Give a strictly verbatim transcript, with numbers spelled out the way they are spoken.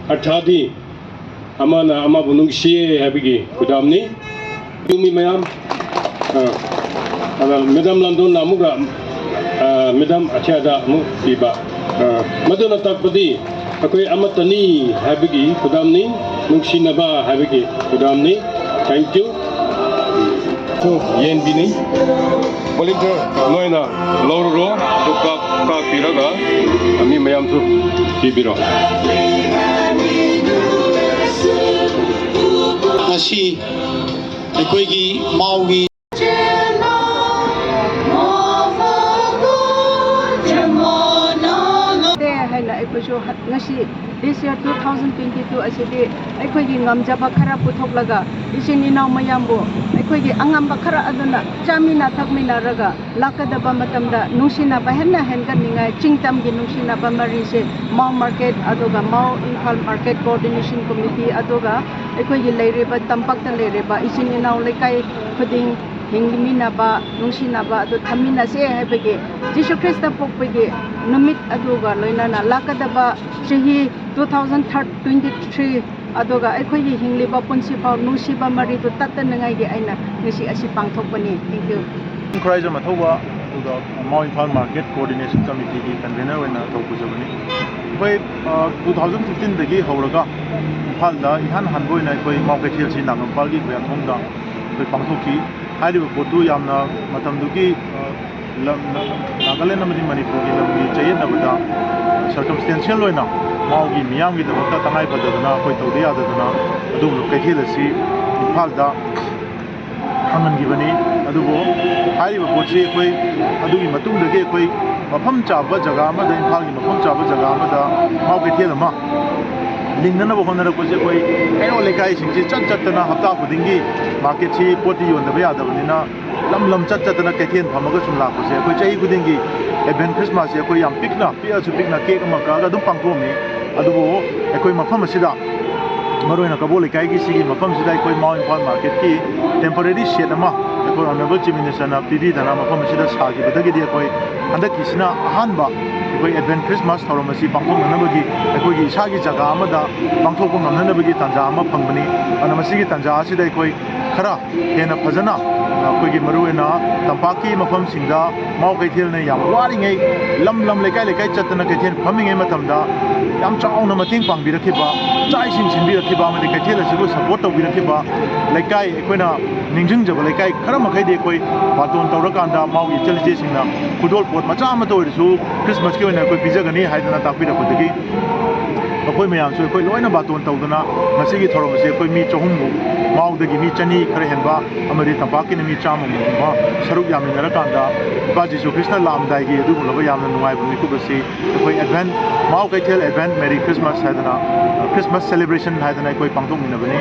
ꯑꯔꯊꯥꯗꯤ ꯑꯃꯅ ꯑꯃꯕꯨ ꯅꯨꯡꯁꯤꯌꯦ ꯍꯥꯏꯕꯒꯤ ꯈꯨꯗꯝꯅꯤ꯫ ꯌꯨꯝꯃꯤ ꯃꯌꯥꯝ, ꯑ, ꯑꯗ ꯃꯦꯗꯥꯝ ꯂꯥꯟꯗꯣꯟꯅ ꯑꯃꯨꯛꯀ, ꯑ, ꯃꯦꯗꯥꯝ ꯑꯊꯤꯌꯥꯗ ꯑꯃꯨꯛ ꯄꯤꯕ꯫ ꯑ, ꯃꯗꯨꯅ ꯇꯥꯛꯄꯗꯤ ꯑꯩꯈꯣꯏ ꯑꯃꯠꯇꯅꯤ ꯍꯥꯏꯕꯒꯤ ꯈꯨꯗꯝꯅꯤ, ꯅꯨꯡꯁꯤꯅꯕ ꯍꯥꯏꯕꯒꯤ ꯈꯨꯗꯝꯅꯤ꯫ Thank you꯫ ꯁꯨ ꯌꯦꯟꯕꯤꯅꯤ꯫ Volunteer ꯅꯣꯏꯅ ꯂꯧꯔꯨꯔꯣ, ꯑꯗꯨ ꯀꯥꯞ-, ꯀꯥꯞꯄꯤꯔꯒ ꯃꯤ ꯃꯌꯥꯝꯁꯨ ꯄꯤꯕꯤꯔꯣ꯫ ꯉꯁꯤ ꯑꯩꯈꯣꯏꯒꯤ ꯃꯥꯎꯒꯤ ꯍꯥꯏꯅ ꯑꯩꯈꯣꯏꯁꯨ ꯍ-, ꯉꯁꯤ, this year two thousand twenty two ꯑꯁꯤꯗꯤ ꯑꯩꯈꯣꯏꯒꯤ ꯉꯝꯖꯕ ꯈꯔ ꯄꯨꯊꯣꯛꯂꯒ, ꯏꯆꯤꯟ ꯏꯅꯥꯎ ꯃꯌꯥꯝꯕꯨ ꯑꯩꯈꯣꯏꯒꯤ ꯑꯉꯝꯕ ꯈꯔ ꯑꯗꯨꯅ ꯆꯥꯃꯤꯟꯅ ꯊꯛꯃꯤꯟꯅꯔꯒ, ꯂꯥꯛꯀꯗꯕ ꯃꯇꯝꯗ ꯅꯨꯡꯁꯤꯅꯕ ꯍꯦꯟꯅ ꯍꯦꯟꯒꯠꯅꯤꯡꯉꯥꯏ, ꯆꯤꯡ ꯇꯝꯒꯤ ꯅꯨꯡꯁꯤꯅꯕ ꯃꯔꯤꯁꯦ ꯃꯥꯎ market, ꯑꯗꯨꯒ ꯃꯥꯎ ꯏꯝꯐꯥꯜ market coordination committee, ꯑꯗꯨꯒ ꯑꯩꯈꯣꯏꯒꯤ ꯂꯩꯔꯤꯕ, ꯇꯝꯄꯥꯛꯇ ꯂꯩꯔꯤꯕ ꯏꯆꯤꯟ ꯏꯅꯥꯎ ꯂꯩꯀꯥꯏ ꯈꯨꯗꯤꯡ ꯍꯤꯡꯃꯤꯟꯅꯕ, ꯅꯨꯡꯁꯤꯅꯕ ꯑꯗꯨ ꯊꯝꯃꯤꯟꯅꯁꯦ ꯍꯥꯏꯕꯒꯤ, ꯖꯤꯁꯨ ꯈ꯭ꯔꯤꯁꯇ ꯄꯣꯛꯄꯒꯤ ꯅꯨꯃꯤꯠ ꯑꯗꯨꯒ ꯂꯣꯏꯅꯅ ꯂꯥꯛꯀꯗꯕ ꯆꯍꯤ two thousand twenty three, ꯑꯗꯨꯒ ꯑꯩꯈꯣꯏꯒꯤ ꯍꯤꯡꯂꯤꯕ ꯄꯨꯟꯁꯤ ꯐꯥꯎ ꯅꯨꯡꯁꯤꯕ ꯃꯔꯤꯗꯨ ꯇꯠꯇꯅꯉꯥꯏꯒꯤ ꯑꯩꯅ ꯉꯁꯤ ꯑꯁꯤ ꯄꯥꯡꯊꯣꯛꯄꯅꯤ꯫ Thank you꯫ ꯈꯨꯔꯥꯏꯖꯝ ꯑꯊꯧꯕ, ꯑꯗꯨꯒ ꯃꯥꯎ ꯏꯝꯐꯥꯜ market coordination committeeꯒꯤ convener ꯑꯣꯏꯅ ꯊꯧ ꯄꯨꯖꯕꯅꯤ꯫ ꯑꯩꯈꯣꯏ, ꯑ, two thousand fifteenꯗꯒꯤ ꯍꯧꯔꯒ ꯏꯝꯐꯥꯜꯗ ꯏꯍꯥꯟ ꯍꯥꯟꯕ ꯑꯣꯏꯅ ꯑꯩꯈꯣꯏ ꯃꯥꯎ ꯀꯩꯊꯦꯜꯁꯤ ꯅꯥꯒꯥꯝꯄꯥꯜꯒꯤ ꯈꯨꯌꯥꯊꯣꯡꯗ ꯑꯩꯈꯣꯏ ꯄꯥꯡꯊꯣꯛꯈꯤ꯫ ꯍꯥꯏꯔꯤꯕ ꯄꯣꯠꯇꯨ ꯌꯥꯝꯅ ꯃꯇꯝꯗꯨꯒꯤ, ꯑ, ꯂꯝ, ꯅꯥꯒꯥꯂꯦꯟ ꯑꯃꯗꯤ ꯃꯅꯤꯄꯨꯔꯒꯤ ꯂꯝꯒꯤ ꯆꯌꯦꯠꯅꯕꯗ circumstantial ꯑꯣꯏꯅ ꯃꯥꯎꯒꯤ ꯃꯤꯌꯥꯝꯒꯤꯗꯃꯛꯇ ꯇꯉꯥꯏ ꯐꯗꯗꯅ ꯑꯩꯈꯣꯏ ꯇꯧꯗ ꯌꯥꯗꯗꯅ ꯑꯗꯨꯒꯨꯝꯂꯕ ꯀꯩꯊꯦꯜ ꯑꯁꯤ ꯏꯝꯐꯥꯜꯗ ꯍꯥꯡꯍꯟꯈꯤꯕꯅꯤ꯫ ꯑꯗꯨꯕꯨ ꯍꯥꯏꯔꯤꯕ ꯄꯣꯠꯁꯤ ꯑꯩꯈꯣꯏ ꯑꯗꯨꯒꯤ ꯃꯇꯨꯡꯗꯒꯤ ꯑꯩꯈꯣꯏ ꯃꯐꯝ ꯆꯥꯕ ꯖꯒꯥ ꯑꯃꯗ, ꯏꯝꯐꯥꯜꯒꯤ ꯃꯐꯝ ꯆꯥꯕ ꯖꯒꯥ ꯑꯃꯗ ꯃꯥꯎ ꯀꯩꯊꯦꯜ ꯑꯃ ꯂꯤꯡꯅꯅꯕ ꯍꯣꯠꯅꯔꯛꯄꯁꯦ, ꯑꯩꯈꯣꯏ ꯀꯩꯔꯣꯜ ꯂꯩꯀꯥꯏꯁꯤꯡꯁꯤ ꯆꯠ ꯆꯠꯇꯅ ꯍꯞꯇꯥ ꯈꯨꯗꯤꯡꯒꯤ marketꯁꯤ ꯄꯣꯠꯇꯤ ꯌꯣꯟꯗꯕ ꯌꯥꯗꯕꯅꯤꯅ ꯂꯝ ꯂꯝ ꯆꯠ ꯆꯠꯇꯅ ꯀꯩꯊꯦꯜ ꯐꯝꯃꯒ ꯁꯨꯝ ꯂꯥꯛꯄꯁꯦ, ꯑꯩꯈꯣꯏ ꯆꯍꯤ ꯈꯨꯗꯤꯡꯒꯤ Advent Christmasꯁꯦ ꯑꯩꯈꯣꯏ ꯌꯥꯝ ꯄꯤꯛꯅ, ꯄꯤꯛꯑꯁꯨ ꯄꯤꯛꯅ cake ꯑꯃ ꯀꯛꯑꯒ ꯑꯗꯨꯝ ꯄꯥꯡꯊꯣꯛꯑꯝꯃꯤ꯫ ꯑꯗꯨꯕꯨ ꯑꯩꯈꯣꯏ ꯃꯐꯝ ꯑꯁꯤꯗ, ꯃꯔꯨꯑꯣꯏꯅ ꯀꯕꯣ ꯂꯩꯀꯥꯏꯒꯤ ꯁꯤꯒꯤ ꯃꯐꯝꯁꯤꯗ ꯑꯩꯈꯣꯏ ꯃꯥꯎ ꯏꯝꯐꯥꯜ marketꯀꯤ temporary shed ꯑꯃ ꯑꯩꯈꯣꯏ Honourable Chief Ministerꯅ ꯄꯤꯕꯤꯗꯅ ꯃꯐꯝ ꯑꯁꯤꯗ ꯁꯥꯈꯤꯕꯗꯒꯤꯗꯤ ꯑꯩꯈꯣꯏ ꯍꯟꯗꯛꯀꯤꯁꯤꯅ ꯑꯍꯥꯟꯕ ꯑꯩꯈꯣꯏ Advent Christmas ꯊꯧꯔꯝ ꯑꯁꯤ ꯄꯥꯡꯊꯣꯛꯅꯅꯕꯒꯤ ꯑꯩꯈꯣꯏꯒꯤ ꯏꯁꯥꯒꯤ ꯖꯒꯥ ꯑꯃꯗ ꯄꯥꯡꯊꯣꯛꯄ ꯉꯝꯅꯅꯕꯒꯤ ꯇꯥꯟꯖꯥ ꯑꯃ ꯐꯪꯕꯅꯤ꯫ ꯑꯗꯨꯅ ꯃꯁꯤꯒꯤ ꯇꯥꯟꯖꯥ ꯑꯁꯤꯗ ꯑꯩꯈꯣꯏ ꯈꯔ ꯍꯦꯟꯅ ꯐꯖꯅ ꯑꯩꯈꯣꯏꯒꯤ ꯃꯔꯨꯑꯣꯏꯅ ꯇꯝꯄꯥꯛꯀꯤ ꯃꯐꯝꯁꯤꯡꯗ ꯃꯥꯎ ꯀꯩꯊꯦꯜꯅ ꯌꯥꯝ ꯋꯥꯔꯤꯉꯩ, ꯂꯝ ꯂꯝ, ꯂꯩꯀꯥꯏ ꯂꯩꯀꯥꯏ ꯆꯠꯇꯅ ꯀꯩꯊꯦꯜ ꯐꯝꯃꯤꯉꯩ ꯃꯇꯝꯗ ꯌꯥꯝ ꯆꯥꯎꯅ ꯃꯇꯦꯡ ꯄꯥꯡꯕꯤꯔꯛꯈꯤꯕ, ꯆꯥꯛ ꯏꯁꯤꯡ ꯁꯤꯟꯕꯤꯔꯛꯈꯤꯕ ꯑꯃꯗꯤ ꯀꯩꯊꯦꯜ ꯑꯁꯤꯕꯨ support ꯇꯧꯕꯤꯔꯛꯈꯤꯕ ꯂꯩꯀꯥꯏ, ꯑꯩꯈꯣꯏꯅ ꯅꯤꯡꯁꯤꯡꯖꯕ ꯂꯩꯀꯥꯏ ꯈꯔ ꯃꯈꯩꯗꯤ ꯑꯩꯈꯣꯏ ꯕꯥꯇꯣꯟ ꯇꯧꯔꯀꯥꯟꯗ ꯃꯥꯎꯒꯤ ꯏꯆꯜ ꯏꯆꯦꯁꯤꯡꯅ ꯈꯨꯗꯣꯜꯄꯣꯠ ꯃꯆꯥ ꯑꯃꯠꯇ ꯑꯣꯏꯔꯁꯨ Christmasꯀꯤ ꯑꯣꯏꯅ ꯑꯩꯈꯣꯏ ꯄꯤꯖꯒꯅꯤ ꯍꯥꯏꯗꯅ ꯇꯥꯛꯄꯤꯔꯛꯄꯗꯒꯤ ꯑꯩꯈꯣꯏ ꯃꯌꯥꯝꯁꯨ ꯑꯩꯈꯣꯏ ꯂꯣꯏꯅ ꯕꯥꯇꯣꯟ ꯇꯧꯗꯅ ꯉꯁꯤꯒꯤ ꯊꯧꯔꯝ ꯑꯁꯤ ꯑꯩꯈꯣꯏ ꯃꯤ ꯆꯍꯨꯝꯃꯨꯛ, ꯃꯥꯎꯗꯒꯤ ꯃꯤ ꯆꯅꯤ ꯈꯔ ꯍꯦꯟꯕ ꯑꯃꯗꯤ ꯇꯝꯄꯥꯛꯀꯤꯅ ꯃꯤ ꯆꯥꯝꯃꯃꯨꯛ ꯁꯔꯨꯛ ꯌꯥꯃꯤꯟꯅꯔꯀꯥꯟꯗ ꯏꯄꯥ ꯖꯤꯁꯨ ꯈ꯭ꯔꯤꯁꯇ ꯂꯥꯛꯑꯝꯗꯥꯏꯒꯤ ꯑꯗꯨꯒꯨꯝꯂꯕ ꯌꯥꯝꯅ ꯅꯨꯡꯉꯥꯏꯕ ꯃꯤꯀꯨꯞ ꯑꯁꯤ ꯑꯩꯈꯣꯏ Advent, ꯃꯥꯎ ꯀꯩꯊꯦꯜ Advent Merry Christmas ꯍꯥꯏꯗꯅ, Christmas celebration ꯍꯥꯏꯗꯅ ꯑꯩꯈꯣꯏ ꯄꯥꯡꯊꯣꯛꯃꯤꯟꯅꯕꯅꯤ꯫